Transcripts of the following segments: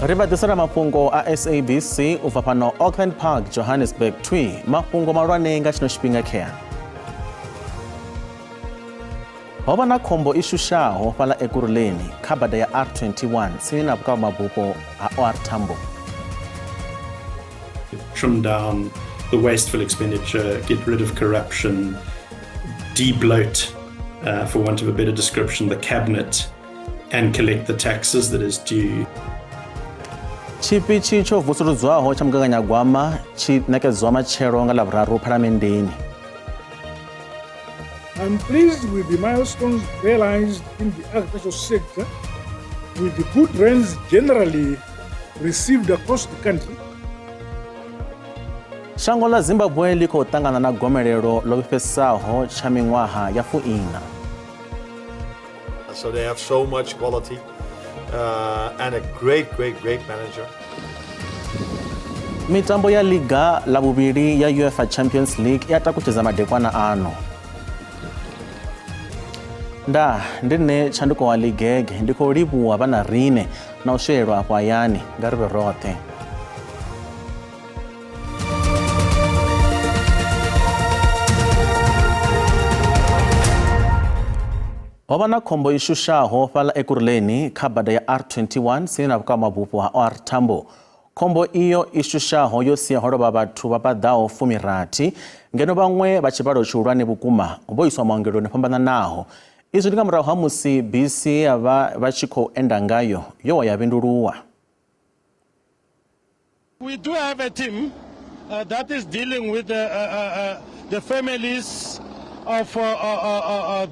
Ri vha ḓisela mafhungo a SABC u bva fhano Auckland Park, Johannesburg twi mafhungo mahulwane nga tshino tshifhinga khea. Ho vha na khombo i shushaho fhaḽa Ekurhuleni kha bada ya R21 tsini na vhukavhamabufho ha OR Tambo. Trim down the wasteful expenditure, get rid of corruption, debloat, for want of a better description, the cabinet, and collect the taxes that is due. Tshipitshi tsho vusuludzwaho tsha mugaganyagwama tshi ṋekedzwa matshelo nga Ḽavhuraru Phalamenndeni. I'm pleased with the milestones realized in the agricultural sector, with the good rains generally received across the country. Shango ḽa Zimbabwe ḽi khou ṱangana na gomelelo ḽo vhifhesaho tsha miṅwaha ya fuiṋa. So they have so much quality and a great, great, great manager. Mitambo ya Liga ḽa vhuvhili ya UEFA Champions League ya takutshedza madekwana ano. Nda ndi nṋe tshanduko wa Ligege ndi khou livhuwa vha na rine na u swelwa afho hayani nga ri vhe roṱhe. Ho vha na khombo i shushaho fhaḽa Ekurhuleni kha bada ya R21 tsini na vhukavhamabufho ha OR Tambo. Khombo iyo i shushaho yo sia ho lovha vhathu vha paḓaho fumirathi ngeno vhaṅwe vha tshivhalo tshihulwane vhukuma vho iswa maongeloni o fhambananaho. Izwi ndi nga murahu ha musi bisi ye ya vha vha tshi khou enda ngayo yo wa ya vhinduluwa. We do have a team that is dealing with the families of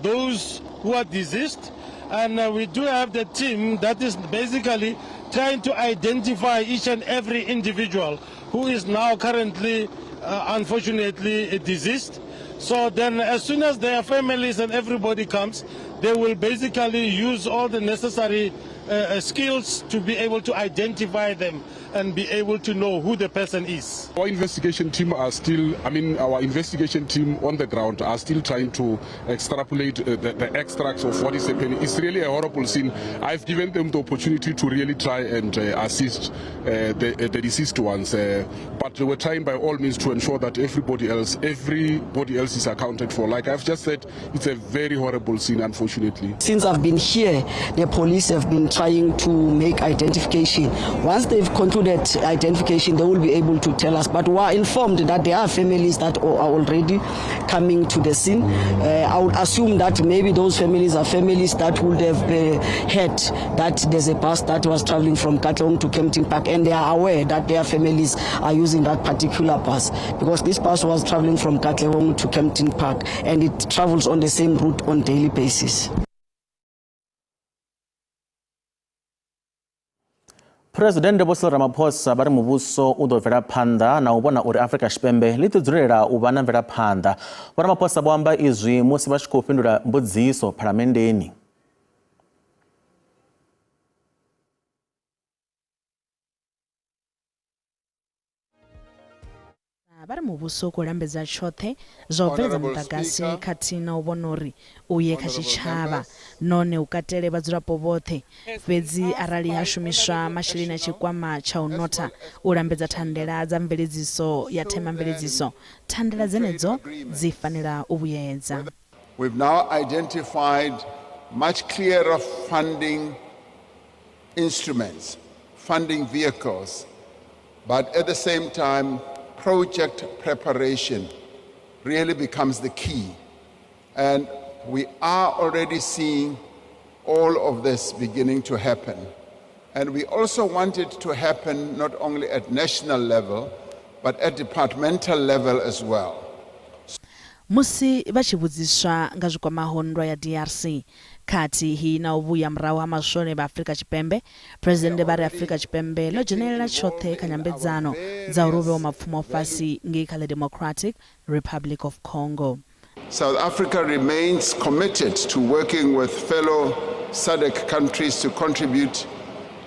those who are deceased, and we do have the team that is basically trying to identify each and every individual who is now currently unfortunately deceased. So then as soon as their families and everybody comes, they will basically use all the necessary skills to be able to identify them and be able to know who the person is. Our investigation team are still, I mean, our investigation team on the ground are still trying to extrapolate the extracts of what is happening. It's really a horrible scene. I've given them the opportunity to really try and assist the deceased ones, but we're trying by all means to ensure that everybody else is accounted for. Like I've just said, it's a very horrible scene, unfortunately. Since I've been here, the police have been trying to make identification. Once they've concluded identification, they will be able to tell us. But we are informed that there are families that are already coming to the scene. I would assume that maybe those families are families that would have heard that there's a bus that was traveling from Katlehong to Kempton Park, and they are aware that their families are using that particular bus, because this bus was traveling from Katlehong to Kempton Park, and it travels on the same route on daily basis. Phresidennde Vho Cyril Ramaphosa vha ri muvhuso u ḓo bvela phanḓa na u vhona uri Afrika Tshipembe ḽi ḓi dzulela u vha na mvelaphanḓa. Vho Ramaphosa vho amba izwi musi vha tshi khou fhindula mbudziso Phalamenndeni. Vha ri muvhuso u khou lambedza tshoṱhe zwa u bveledza muḓagasi khathihi na u vhona uri u ye kha tshitshavha nahone u katele vhadzulapo vhoṱhe. Fhedzi arali ha shumiswa masheleni a tshikwama tsha u notha u lambedza thandela dza mveledziso ya themamveledziso, thandela dzenedzo dzi fanela u vhuyedza. We've now identified much clearer funding instruments, funding vehicles, but at the same time, project preparation really becomes the key. And we are already seeing all of this beginning to happen. And we also want it to happen not only at national level, but at departmental level as well. Musi vha tshi vhudziswa nga zwi kwamaho nndwa ya DRC khathihi na u vhuya murahu ha maswole vha Afrika Tshipembe, Phresidennde vha ri Afrika Tshipembe ḽo dzhenelela tshoṱhe kha nyambedzano dza uri hu vhewe mapfumo fhasi ngei kha ḽa Democratic Republic of Congo. South Africa remains committed to working with fellow SADC countries to contribute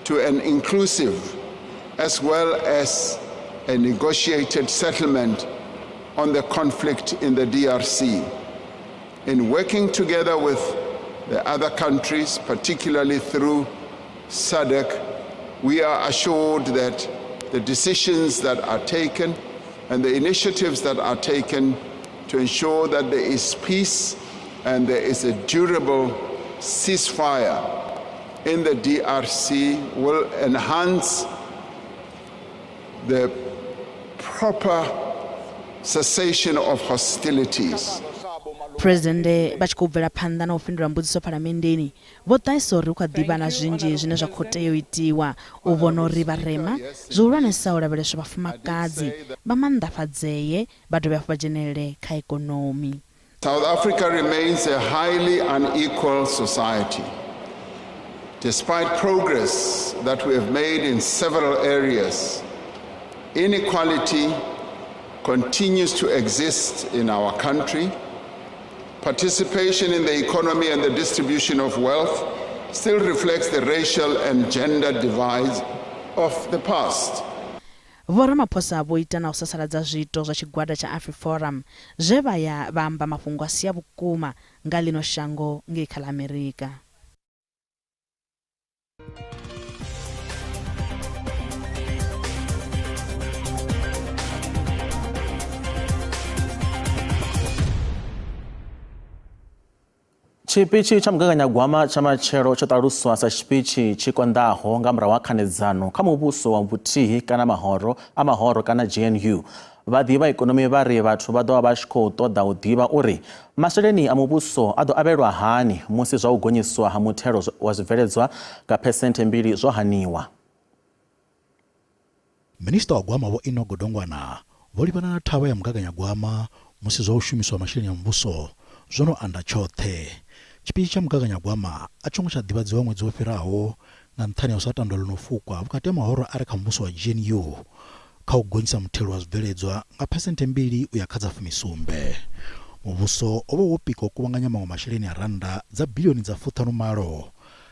to an inclusive as well as a negotiated settlement on the conflict in the DRC. In working together with the other countries, particularly through SADC, We are assured that the decisions that are taken and the initiatives that are taken to ensure that there is peace and there is a durable ceasefire in the DRC will enhance the proper cessation of hostilities. Phresidennde vha tshi khou bvela phanḓa na u fhindula mbudziso phalamenndeni vho ṱahisa uri hu kha ḓi vha na zwinzhi zwine zwa khou tea u itiwa u vhona uri vharema, zwihulwanesa u lavheleswa vhafumakadzi, vha maanḓafhadzee vha dovhe hafhu vha dzhenelele kha ikonomi. South Africa remains a highly unequal society. Despite progress that we have made in several areas, inequality continues to exist in our country. Participation in the economy and the distribution of wealth still reflects the racial and gender divides of the past. Vho Ramaphosa vho ita na u sasaladza zwiito zwa tshigwada tsha AfriForum zwe vha ya vha amba mafhungo a si a vhukuma nga ḽino shango ngei kha ḽa Amerika. Tshipitshi tsha mugaganyagwama tsha matshelo tsho ṱaluswa sa tshipitshi tshi konḓaho nga murahu ha khanedzano kha muvhuso wa vhuthihi kana mahoro a mahoro kana GNU. Vhaḓivhi vha ikonomi vha ri vhathu vha ḓo vha vha tshi khou ṱoḓa u ḓivha uri masheleni a muvhuso a ḓo avhelwa hani musi zwa u gonyiswa ha muthelo wa zwibveledzwa nga phesenthe mbili zwo haniwa. Minisiṱa wa Gwama Vho Enoch Godongwana vho livhana na thavha ya mugaganyagwama musi zwa u shumiswa ha masheleni a muvhuso zwo no anda tshoṱhe. Tshipitshi tsha mugaganyagwama a tsho ngo tsha ḓivhadziwa ṅwedzi wo fhiraho nga nṱhani ha u sa tandwa ḽo no fukwa vhukati ha mahoro a re kha muvhuso wa GNU kha u gonyisa muthelo wa zwibveledzwa nga phesenthe mbili u ya kha dza fumisumbe. Muvhuso wo vha wo pika u kuvhanganya maṅwe masheleni a rannda dza biḽioni dza fuṱhanu malo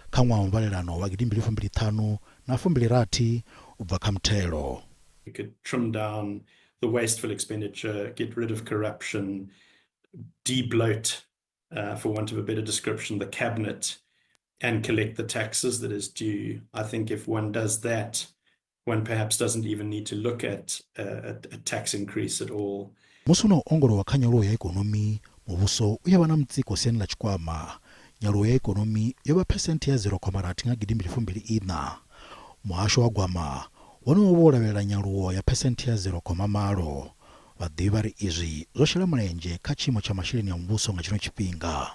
kha ṅwaha wa muvhalelano wa gidimbili fumbili ṱhanu na fumbili rathi u bva kha muthelo. We could trim down the wasteful expenditure, get rid of corruption, debloat, for want of a better description, the cabinet, and collect the taxes that is due. I think if one does that, one perhaps doesn't even need to look at a tax increase at all. Musi hu na u ongolowa kha nyaluwo ya ikonomi, muvhuso u ya vha na mutsiko siani ḽa tshikwama. Nyaluwo ya ikonomi yo vha phesenthe ya ziro khoma rathi nga gidimbili fumbili iṋa. Muhasho wa Gwama wone wo vha wo lavhelela nyaluwo ya phesenthe ya ziro khoma malo. Vhaḓivhi vha ri izwi zwo shela mulenzhe kha tshiimo tsha masheleni a muvhuso nga tshino tshifhinga.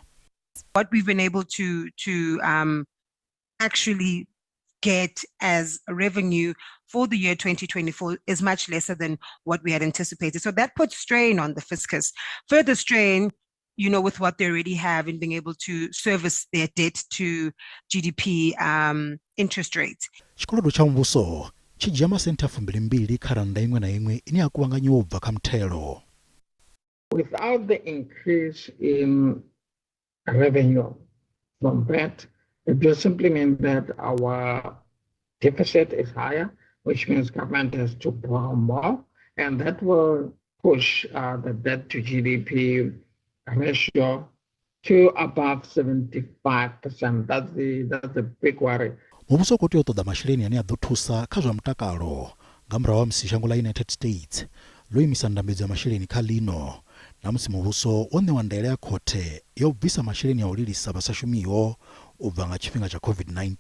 What we've been able to to um, actually get as revenue for the year 2024 is much lesser than what we had anticipated. So that puts strain on the fiscus. Further strain, you know, with what they already have in being able to service their debt to GDP um, interest rates. Tshikolodo tsha muvhuso tshi dzhia masenthe a fumbilimbili kha rannda iṅwe na iṅwe ine ya kuvhanganyiwa u bva kha muthelo. Without the increase in revenue from VAT, it just simply means that our deficit is higher, which means government has to borrow more, and that will push uh, the debt to GDP ratio to above 75%. That's the, that's the big worry. Muvhuso u khou tea u ṱoḓa masheleni ane a ḓo thusa kha zwa mutakalo nga murahu ha musi shango ḽa United States ḽo imisa ndambedzo ya masheleni kha ḽino na musi muvhuso wo ṋewa ndaela ya khothe ya u bvisa masheleni a u lilisa vha sa shumiho u bva nga tshifhinga tsha COVID-19.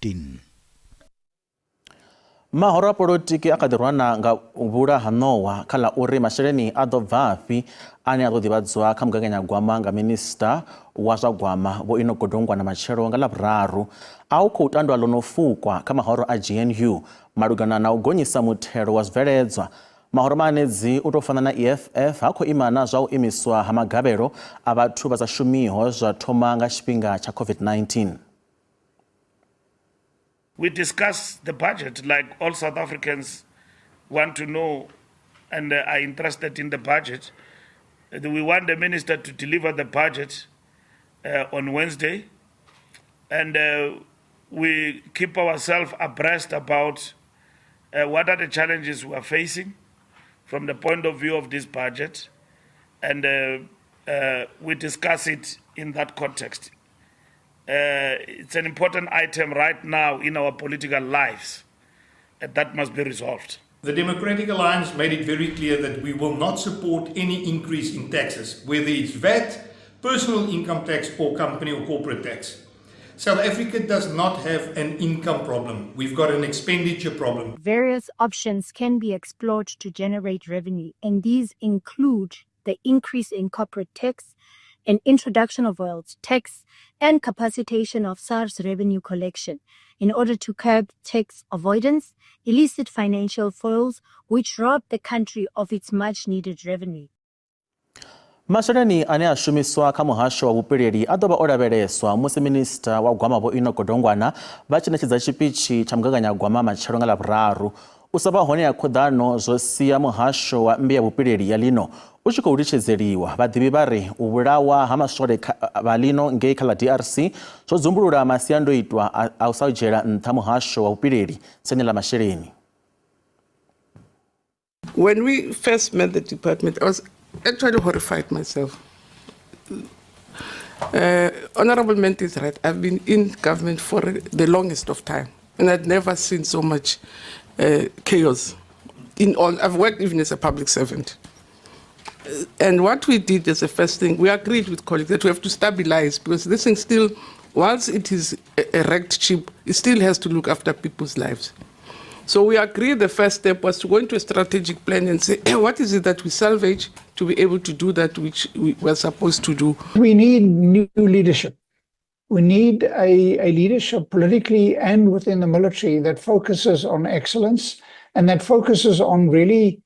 Mahoro a polotiki a kha ḓi rwana nga vhula ha ṋowa kha ḽa uri masheleni a ḓo bvafhi ane a ḓo ḓivhadzwa kha mugaganyagwama nga minisiṱa wa zwa gwama Vho Enoch Godongwana matshelo nga Ḽavhuraru. A hu khou tandwa ḽo no fukwa kha mahoro a GNU malugana na u gonyisa muthelo wa zwibveledzwa. Mahoro mahanedzi u tou fana na EFF ha khou ima na zwa u imiswa ha magavhelo a vhathu vha sa shumiho zwa thoma nga tshifhinga tsha COVID-19. We discuss the budget like all South Africans want to know and are interested in the budget. We want the minister to deliver the budget uh, on Wednesday, and uh, we keep ourselves abreast about uh, what are the challenges we are facing from the point of view of this budget, and uh, uh, we discuss it in that context. Uh, it's an important item right now in our political lives. That must be resolved. The Democratic Alliance made it very clear that we will not support any increase in taxes, whether it's VAT, personal income tax, or company or corporate tax. South Africa does not have an income problem. We've got an expenditure problem. Various options can be explored to generate revenue, and these include the increase in corporate tax, an introduction of wealth tax, and capacitation of SARS revenue collection in order to curb tax avoidance, illicit financial flows, which rob the country of its much needed revenue. Masheleni ane a shumiswa kha muhasho wa vhupileli a ḓo vha o lavheleswa musi minista wa gwama Vho Enoch Godongwana vha tshi ṋetshedza tshipitshi tsha mugaganyagwama matshelo nga Ḽavhuraru. U sa vha hone ha khuḓano zwo sia muhasho wa mmbi ya vhupileli ya ḽino u tshi khou litshedzeliwa. Vhaḓivhi vha ri u vhulawa ha maswole vha ḽino ngei kha ḽa DRC zwo dzumbulula masiandoitwa a u sa dzhiela nṱha muhasho wa vhupileli siani ḽa masheleni. When we first met the department, I was actually horrified myself. Honorable Mente is right. I've been in government for the longest of time, and I'd never seen so much chaos. I've worked even as a public servant. And what we did as the first thing, we agreed with colleagues that we have to stabilize, because this thing still, whilst it is a wrecked ship, it still has to look after people's lives. So we agreed the first step was to go into a strategic plan and say, what is it that we salvage to be able to do that which we were supposed to do? We need new leadership. We need a leadership politically and within the military that focuses on excellence and that focuses on really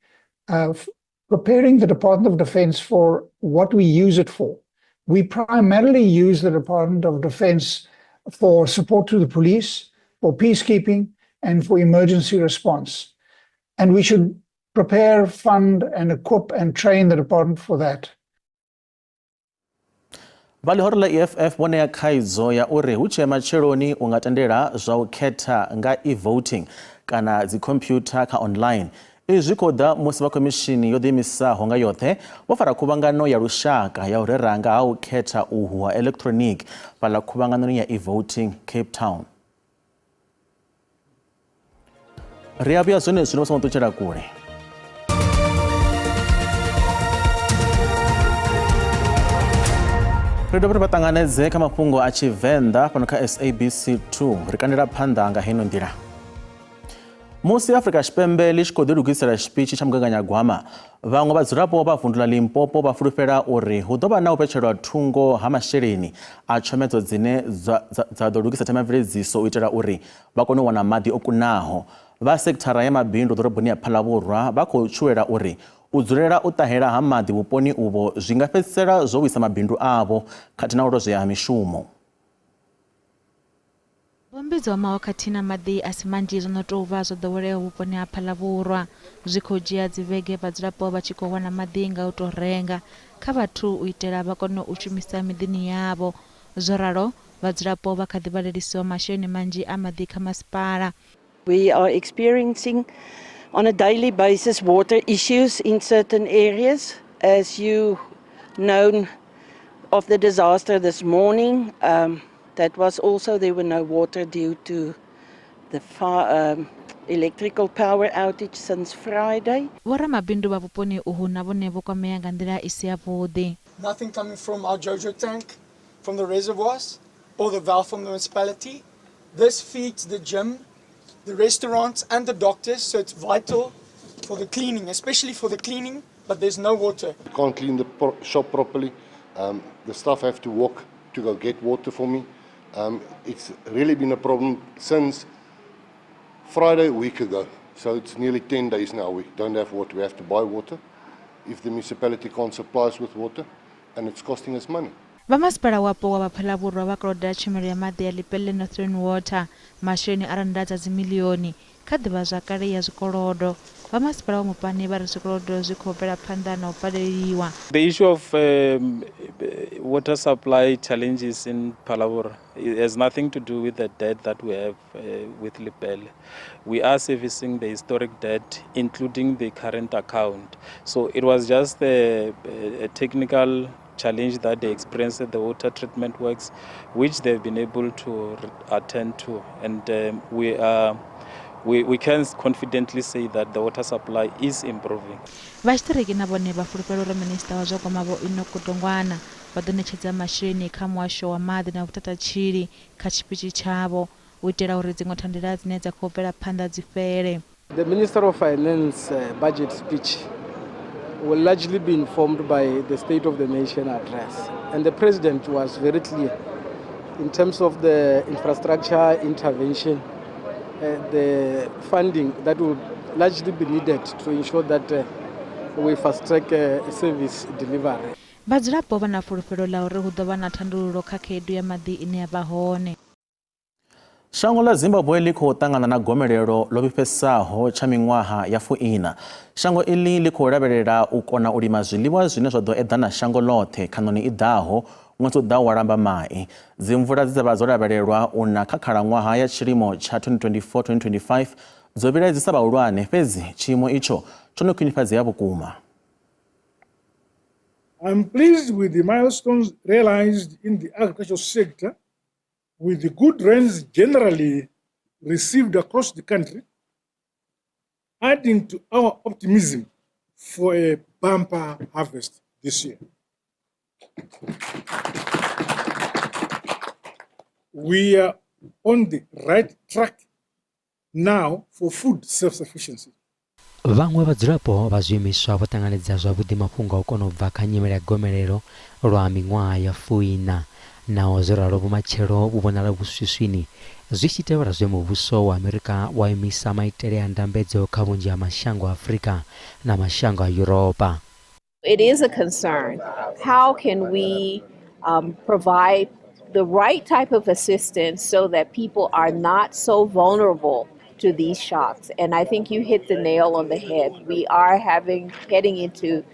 preparing the Department of Defense for what we use it for. We primarily use the Department of Defense for support to the police, for peacekeeping, and for emergency response. And we should prepare, fund, and equip and train the department for that. Vha ḽihoro ḽa EFF vho ṋea khaidzo ya uri hu tshee matsheloni u nga tendela zwa u khetha nga e-voting kana dzikhomphyutha kha online. Izwi zwi khou ḓa musi vha khomishini yo ḓiimisaho nga yoṱhe vho fara khuvhangano ya lushaka ya u rera nga ha u khetha uhu ha electronic fhaḽa khuvhanganoni ya e-voting Cape Town. Ri a vhuya zwenezwino vha songo ṱutshela kule. Ri dovha ri vha ṱanganedze kha mafhungo a Tshivenḓa fhano kha SABC 2. Ri kandela phanḓa nga heino nḓila. Musi Afrika Tshipembe ḽi tshi khou ḓilugisela tshipitshi tsha mugaganyagwama, vhaṅwe vhadzulapo vha vundu ḽa Limpopo vha fulufhela uri hu ḓo vha na u vhetshelwa thungo ha masheleni a tshomedzo dzine dza ḓo lugisa themamveledziso u itela uri vha kone u wana maḓi o kunaho. Vha sekithara ya mabindu ḓoroboni ya Phalavhurwa vha khou tshuwela uri u dzulela u ṱahela ha maḓi vhuponi uvho zwi nga fhedzisela zwo wisa mabindu avho khathihi na u lozwea ha mishumo. Bommbi dzo omaho khathihi na maḓi a si manzhi zwo no tou vha zwo ḓoweleaho vhuponi ha Phalavhurwa. Zwi khou dzhia dzivhege vhadzulapo vha tshi khou wana maḓi nga u tou renga kha vhathu u itela vha kone u shumisa miḓini yavho. Zwo ralo, vhadzulapo vha kha ḓi vhalelisiwa masheleni manzhi a maḓi kha masipala. We are experiencing on a daily basis water issues in certain areas. As you know of the disaster this morning, that was also, there were no water due to the electrical power outage since Friday. Vhoramabindu vha vhuponi uhu na vhone vho kwamea nga nḓila i si yavhuḓi. Nothing coming from our Jojo tank, from the reservoirs, or the valve from the municipality. This feeds the gym, the restaurants and the doctors, so it's vital for the cleaning, especially for the cleaning, but there's no water. Can't clean the shop properly. The staff have to walk to go get water for me. It's really been a problem since Friday a week ago. So it's nearly 10 days now we don't have water. We have to buy water if the municipality can't supply us with water, and it's costing us money. Vha masipala wapo wa Vhaphalavhurwa vha koloda tshumelo ya maḓi ya Lepelle Northern Water masheleni a rannda dza dzimilioni kha ḓivhazwakale ya zwikolodo. Vha masipala wa Mopani vha ri zwikolodo zwi khou bvela phanḓa na u badeliwa. The issue of water supply challenges in Phalaborwa has nothing to do with the debt that we have with Lepelle. We are servicing the historic debt, including the current account. So it was just a technical challenge that they experienced at the water treatment works, which they've been able to attend to. And we are We can confidently say that the water supply is improving. Vha tshiṱiriki na vhone vha fulufhela uri minisiṱa wa zwa Gwama Vho Enoch Godongwana vha ḓo ṋetshedza masheleni kha muhasho wa maḓi na vhuthathatshili kha tshipitshi tshavho u itela uri dziṅwe thandela dzine dza khou bvela phanḓa dzi fhele. The Minister of Finance budget speech will largely be informed by the State of the Nation address. And the President was very clear in terms of the infrastructure intervention, the funding that will largely be needed to ensure that we fast-track service delivery. Vhadzulapo vha na fulufhelo ḽa uri hu ḓo vha na thandululo kha khaedu ya maḓi ine ya vha hone. Shango ḽa Zimbabwe ḽi khou ṱangana na gomelelo ḽo vhifhesaho tsha miṅwaha ya 40. Shango iḽi ḽi khou lavhelela u kona u lima zwiḽiwa zwine zwa ḓo eḓana shango ḽoṱhe khaṋoni i ḓaho ṅwedzi u ḓaho wa Lambamai. Dzimvula dze dza vha dzo lavhelelwa u na kha khalaṅwaha ya tshilimo tsha 2024-2025 dzo vhilaedzisa vhahulwane, fhedzi tshiimo itsho tsho no khwinifhadzea vhukuma. I'm pleased with the milestones realized in the agricultural sector, with the good rains generally received across the country, adding to our optimism for a bumper harvest this year. We are on the right track now for food self-sufficiency. Vhaṅwe vhadzulapo vha zwiimiswa vho ṱanganedza zwavhuḓi mafhungo a u kona u bva kha nyimele ya gomelelo lwa miṅwaha ya 40. Naho zwo ralo, vhumatshelo vhu vhonala vhu swiswini zwi tshi tevhela zwe muvhuso wa Amerika wa imisa maitele a ndambedzo kha vhunzhi ha mashango a Afrika na mashango a Yuropa. It is a concern. How can we provide the right type of assistance so that people are not so vulnerable to these shocks? And I think you hit the nail on the head. We are heading into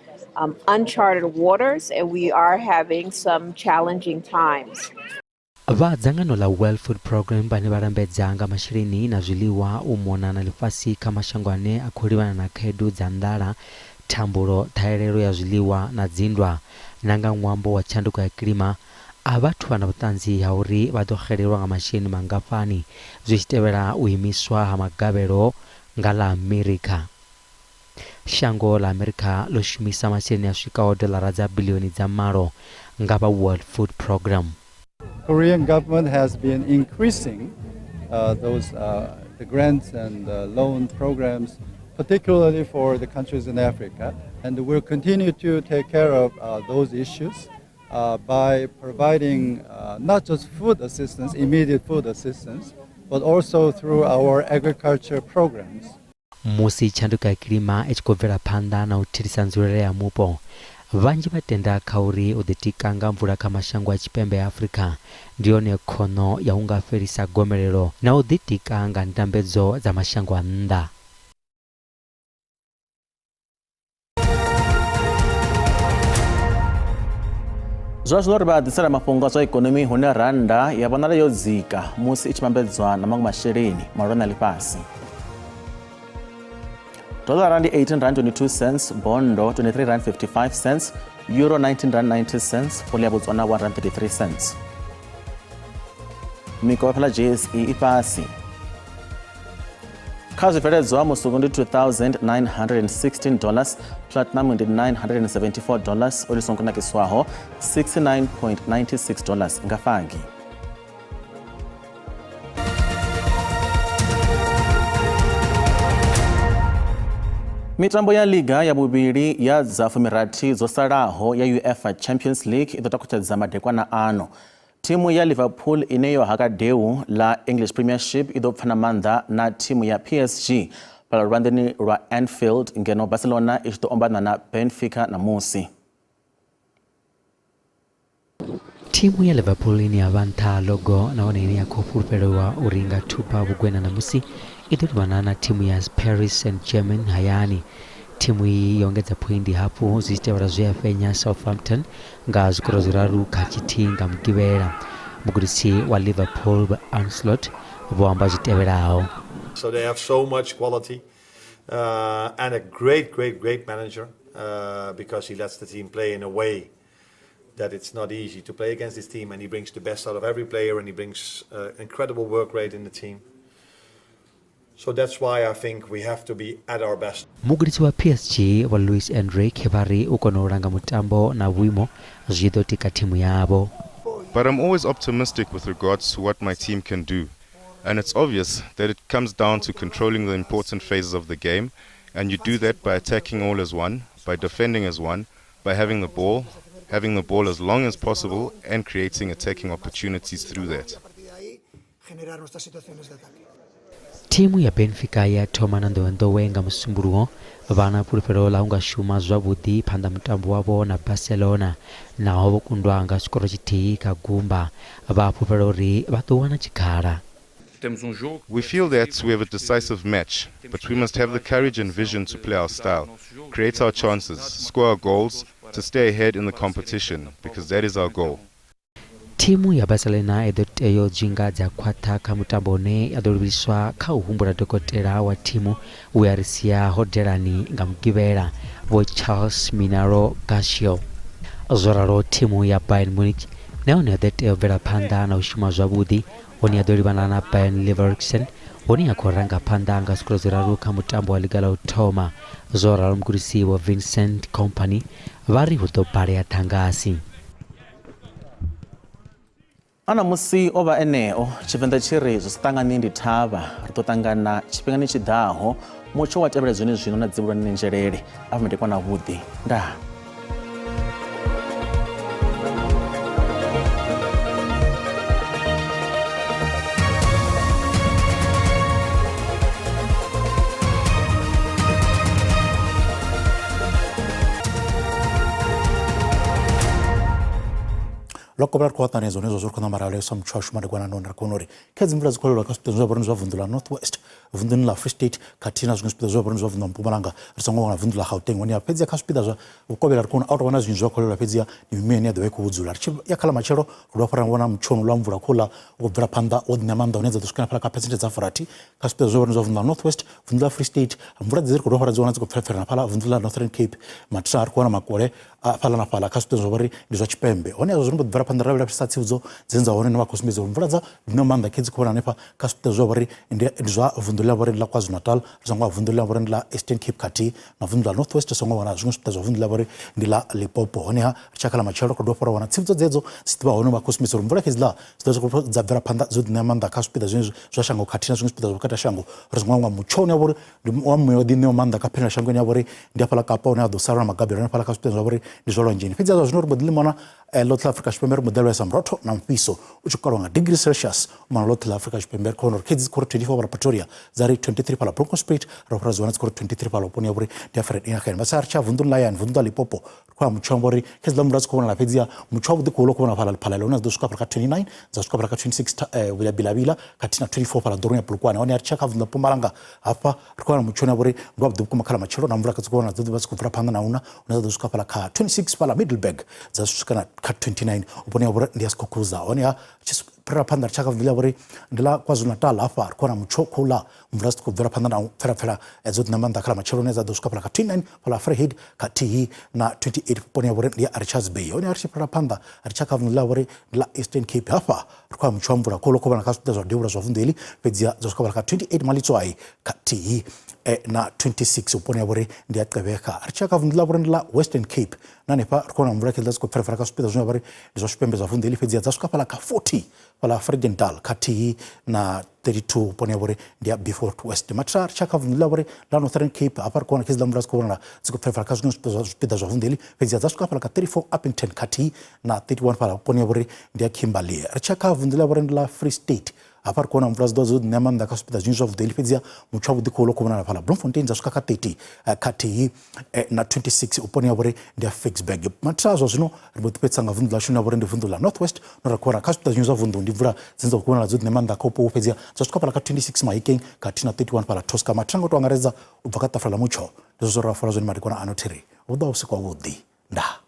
uncharted waters, and we are having some challenging times. Vha dzangano ḽa World Food Programme vhane vha lambedza nga masheleni na zwiḽiwa u mona na ḽifhasi kha mashango ane a khou livhana na khaedu dza nḓala, thambulo, ṱhahelelo ya zwiḽiwa na dzinndwa, na nga ṅwambo wa tshanduko ya kilima, a vhathu vha na vhuṱanzi ha uri vha ḓo xelelwa nga masheleni mangafhani zwi tshi tevhela u imiswa ha magavhelo nga ḽa Amerika. Shango ḽa Amerika ḽo shumisa masheleni a swikaho doḽara dza biḽioni dza 8 nga vha World Food Programme. Korean government has been increasing the grants and loan programs, particularly for the countries in Africa, and we'll continue to take care of those issues by providing not just food assistance, immediate food assistance, but also through our agriculture programs. Musi tshanduko ya kilima i tshi khou bvela phanḓa na u thithisa nzulele ya mupo, vhanzhi vha tenda kha uri u ḓitika nga mvula kha mashango a tshipembe a Afrika ndi yone khono ya u nga fhelisa gomelelo na u ḓitika nga ndambedzo dza mashango a nnḓa. Zwa zwino ri vha ḓisela mafhungo a zwa ikonomi hune rannda ya vhonala yo dzika musi i tshi vhambedzwa na maṅwe masheleni mahulwane a ḽifhasi. Dollar ndi R18.22, bondo R23.55, euro R19.90, pula ya Botswana R1.33. Mikovhe fhala JSE i fhasi. Kha zwibveledzwa musuku ndi $2,916, platinum ndi $974, oli songo nakiswaho $69.96 nga fagi. Mitambo ya liga ya vhuvhili ya dza 16 dzo salaho ya UEFA Champions League i ḓo takutshedza madekwana ano. Thimu ya Liverpool ine yo haka deu ḽa English Premiership i ḓo pfana maanḓa na thimu ya PSG fhaḽa luvhanḓeni lwa Anfield, ngeno Barcelona i tshi ḓo ombana na Benfica ṋamusi. Thimu ya Liverpool ine ya vha nṱha ha logo nahone ine ya khou fulufhelwa uri i nga thuba vhugwena ṋamusi i ḓo livhana na thimu ya Paris Saint-Germain hayani. Thimu iyi yo engedza phoindi hafhu zwi tshi tevhela zwe ya fhenya Southampton nga zwikoro 3-1 nga Mugivhela. Mugudisi wa Liverpool Arne Slot vho amba zwi tevhelaho. So they have so much quality and a great, great, great manager because he lets the team play in a way that it's not easy to play against this team, and he brings the best out of every player, and he brings incredible work rate in the team. So that's why I think we have to be at our best. Mugudisi wa PSG Vho Luis Enrique vha ri u kona u langa mutambo na vhuimo zwi ḓo tika thimu yavho. But I'm always optimistic with regards to what my team can do. And it's obvious that it comes down to controlling the important phases of the game, and you do that by attacking all as one, by defending as one, by having the ball, having the ball as long as possible, and creating attacking opportunities through that. Thimu ya Benfica ya thoma na nḓowenḓowe nga Musumbuluwo vha na fhulufhelo ḽa u nga shuma zwavhuḓi phanḓa mutambo wavho na Barcelona naho vho kundwa nga tshikoro tshithihi kha gumba vha fhulufhela uri vha ḓo wana tshikhala. We feel that we have a decisive match, but we must have the courage and vision to play our style, create our chances, score our goals, to stay ahead in the competition, because that is our goal. Thimu ya Barcelona i ḓo tea u dzhinga dza khwaṱha kha mutambo une ya ḓo livhiswa kha u humbula dokotela wa thimu we a ri sia hodelani nga Mugivhela, Vho Charles Minaro Garcia. Zwo ralo thimu ya Bayern Munich na yone ya ḓo tea u bvela phanḓa na u shuma zwavhuḓi hune ya ḓo livhana na Bayern Leverkusen hune ya khou ranga phanḓa nga zwikoro zwiraru kha mutambo wa ḽiga ḽa u thoma. Zwo ralo mugudisi Vho Vincent Kompany vha ri hu ḓo balea ṱhangasi. A ṋamusi o vha eneo, Tshivenḓa tshi ri zwi sa ṱangani ndi thavha. Ri ḓo ṱangana tshifhingani tshi ḓaho. Mutsho wa tevhela zwone zwino na dzivhulwane nzhelele. A vha madekwana avhuḓi. Ndaa. Ḽo kovhela ri khou ṱanganedza hone zwazwo ri khou ṋamba ra lavhelesa mutsho washu madekwana ano ri kona uri kha dzi mvula dzi khou lelwa kha zwipiḓa zwe zwa vha uri ndi zwa vunḓu ḽa North West, vunḓuni ḽa Free State khathihi na zwiṅwe zwipiḓa zwe zwa vha uri ndi zwa vunḓu ḽa Mpumalanga ri songo wana vunḓu ḽa Gauteng. Hone fhedziha kha zwipiḓa zwa vhukovhela ri khou vhona a hu tou vha na zwinzhi zwa khou lelwa fhedziha ndi mimuya ine ya ḓo vha i khou vhudzula. Ri tshi ya kha ḽa matshelo ri dovha hafhu ra vhona mutsho honouḽa wa mvula khouḽa u khou bvela phanḓa wo ḓi ṋea maanḓa hune dza ḓo swika na fhaḽa kha phesenthe dza furathi kha zwipiḓa zwe zwa vha uri ndi zwa vunḓu ḽa North West, vunḓu ḽa Free State. Mvula dzedzi ri khou dovha hafhu ra dzi wana dzi khou pfelapfela na fhaḽa vunḓu ḽa Northern Cape. Mathina ri khou wana makole fhaḽa na fhaḽa kha zwipiḓa zwa uri ndi zwa tshipembe. Hone hezwo zwi mbo ḓi bvela phanḓa ra lavhelesa tsivhudzo dzine dza hone vha khou sumbedza uri mvula dza dzina maanḓa khe dzi khou vhona hanefha kha zwipiḓa zwa uri ndi zwa vunḓu ḽa vhori ḽa KwaZulu-Natal ri songo wa vunḓu ḽa vhori ndi ḽa Eastern Cape khathihi na vunḓu ḽa North West ri songo wana zwiṅwe zwipiḓa zwa vunḓu ḽa vhori ndi ḽa Limpopo. Honeha ri tshi ya kha ḽa matshelo ri khou dovha hafhu ra wana tsivhudzo dzedzo dzi ḓivha hone vha khou sumbedza uri mvula khedziḽa dzi ḓo dzi dza bvela phanḓa dzo ḓi ṋea maanḓa kha zwipiḓa zwine zwa shango khathihi na zwiṅwe zwipiḓa zwa vhukati ha shango ri songo hangwa mutsho une wa vha uri ndi wa muya o ḓiṋewa maanḓa kha phendela shangoni ya vhori ndi hafhaḽa Kapa hune ha ḓo sala na magabelo hanefhaḽa kha zwipiḓa zwa vhori ndi zwa lwanzheni. Fhedzi zwa zwino ri mbo ḓi ḽi eh, ḽoṱhe ḽa Afrika Tshipembe ri mbo ḓi lavhelesa murotho na mufhiso u tshi kalwa nga degree Celsius u mona ḽoṱhe ḽa Afrika Tshipembe. Ri khou vhona uri khedzi dzi khou ri 24 fhaḽa Pretoria dza ri 23 fhaḽa Bronkhorstspruit ra fhira dzi wana dzi khou ri 23 fhaḽa vhuponi ya vhori ndi ya Vereeniging. Vha sa ri tsha vunḓuni ḽa hayani vunḓu ḽa Limpopo ri khou ya mutsho amba uri khedziḽa mvula dzi khou vhonala fhedziha mutsho wavhuḓi khou khou vhonala fhaḽa Lephalale hune dza ḓo swika fhaḽa kha 29 dza swika fhaḽa kha 26 eh, vhuya Bilavila khathihi na 24 fhaḽa ḓoroni ya Polokwane. Hone ri tshi ya kha vunḓu ḽa Mpumalanga hafha ri khou wana mutsho une wa vha uri ndi wavhuḓi vhukuma kha ḽa matshelo na mvula dzi khou vhonala dzo ḓi vha dzi khou bvela phanḓa na una hune dza ḓo swika fhaḽa kha 26 fhaḽa Middelburg dza swika na kha 29 vhuponi ha vhori ndi ya Skukuza. Honeha tshi fhirela phanḓa ri tshi ya kha vunḓu ḽa vhori ndi ḽa KwaZulu-Natal hafha ri khou wana mutsho khou ḽa mvula dzi khou bvela phanḓa na u pfela-pfela dzo ḓi maanḓa kha ḽa matshelo hune dza ḓo swika fhaḽa kha 29 fhaḽa Vryheid khathihi na 28 vhuponi ha vhori ndi ya Richards Bay. Hone ri tshi fhirela phanḓa ri tshi ya kha vunḓu ḽa vhori ndi ḽa Eastern Cape hafha ri khou ya mutsho wa mvula khouḽa khou vhona kha zwipiḓa zwa devhula zwa vunḓu heḽi fhedziha dzo swika fhaḽa kha 28 Malitswai khathihi na 26 vhuponi ha vhori ndi ya Gqeberha. Ri tshi ya kha vunḓu ḽa vhori ndi ḽa Western Cape na hanefha ri khou wana mvula khedziḽa dzi khou pfela-pfela kha zwipiḓa zwine zwa vha uri ndi zwa tshipembe zwa vunḓu heḽi fhedziha dza swika fhaḽa kha 40 fhaḽa Vredendal khathihi na 32 vhuponi ha vhori ndi ya Beaufort West. Mathina ri tshi ya kha vunḓu ḽa vhori ḽa Northern Cape hafha ri khou wana khedziḽa mvula dzi khou vhonala dzi khou pfela-pfela kha zwiṅwe zwipiḓa zwa vunḓu heḽi fhedziha dza swika fhaḽa kha 34 Upington khathihi na 31 fhaḽa vhuponi ha vhori ndi ya Kimberley. Ri tshi ya kha vunḓu ḽa vhori ndi ḽa Free State hafha ri khou wana mvula dzi ḓo dzo ṋea maanḓa kha zwipiḓa zwinzhi zwa vunḓu heḽi fhedziha mutsho wavhuḓi khou khou vhonala fhaḽa Bloemfontein dza swika kha 30 khathihi na 26 vhuponi ha vhori ndi ya Ficksburg. Mathina zwa zwino ri mbo ḓi fhedzisa nga vunḓu ḽashu na vhori ndi vunḓu ḽa North West no ra khou vhona kha zwipiḓa zwinzhi zwa vunḓu ndi mvula dzine dza khou vhonala dzo ḓi maanḓa kha vhupo fhedziha dza swika fhaḽa kha 26 Mahikeng khathihi na 31 fhaḽa Tosca. Mathina nga u tou angaredza u bva kha ṱafula ḽa mutsho ndi zwezwo ra fola zwone madekwana ano thiri vhu ḓo vha vhusiku havhuḓi ndaa.